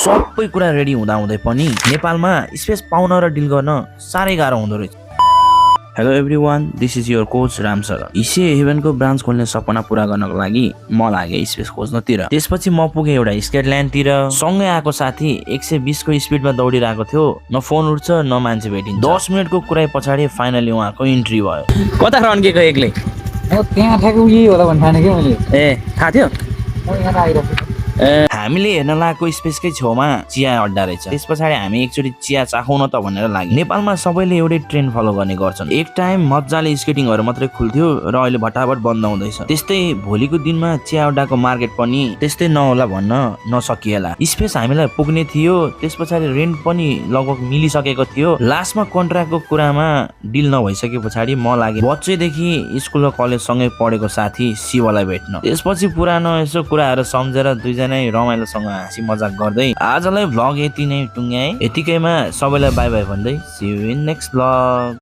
सबै कुरा रेडी हुँदा हुँदै पनि नेपालमा स्पेस पाउन र डिल गर्न साह्रै गाह्रो हुँदो रहेछ। Hello everyone, this is your coach Ram sir. इसे हेभेनको ब्रान्च खोल्ने सपना पूरा गर्नको लागि म लागे स्पेस खोज्नतिर। त्यसपछि म पुगे एउटा स्कटल्यान्डतिर। सँगै आएको साथी 120 को स्पिडमा दौडिरहेको थियो। न फोन उठ्छ न मान्छे भेटिन्छ। 10 मिनेटको कुरै पछाडि फाइनली उहाँको इन्ट्री भयो। कता रन्केको एक्लै? त्यहाँ ठ्याक्कै यही होला भन्ने ठाने के मैले। ए थाहा थियो? म यहाँ आइरहेको छु। हामीले हेर्न लागेको स्पेसकै छेउमा चिया अड्डा रहेछ। त्यस पछाडि हामी एकचोटि चिया चाखौँ न त भनेर लाग्यो। नेपालमा सबैले एउटै ट्रेन्ड फलो गर्ने गर्छन्। एक टाइम मजाले स्केटिङहरू मात्रै खुल्थ्यो र अहिले भटाभट बन्द हुँदैछ। त्यस्तै भोलिको दिनमा चिया अड्डाको मार्केट पनि त्यस्तै नहोला भन्न नसकिएला। स्पेस हामीलाई पुग्ने थियो। त्यस पछाडि रेन्ट पनि लगभग मिलिसकेको थियो। लास्टमा कन्ट्र्याक्टको कुरामा डिल नभइसके पछाडि म लागे बच्चैदेखि स्कुल र कलेज सँगै पढेको साथी शिवलाई भेट्न। त्यसपछि पुरानो यसो कुराहरू सम्झेर दुईजना रमाइलोसँग हाँसी मजाक गर्दै आजलाई भ्लग यति नै टुङ्ग्याए। यतिकैमा सबैलाई बाई बाई भन्दै see you in next vlog.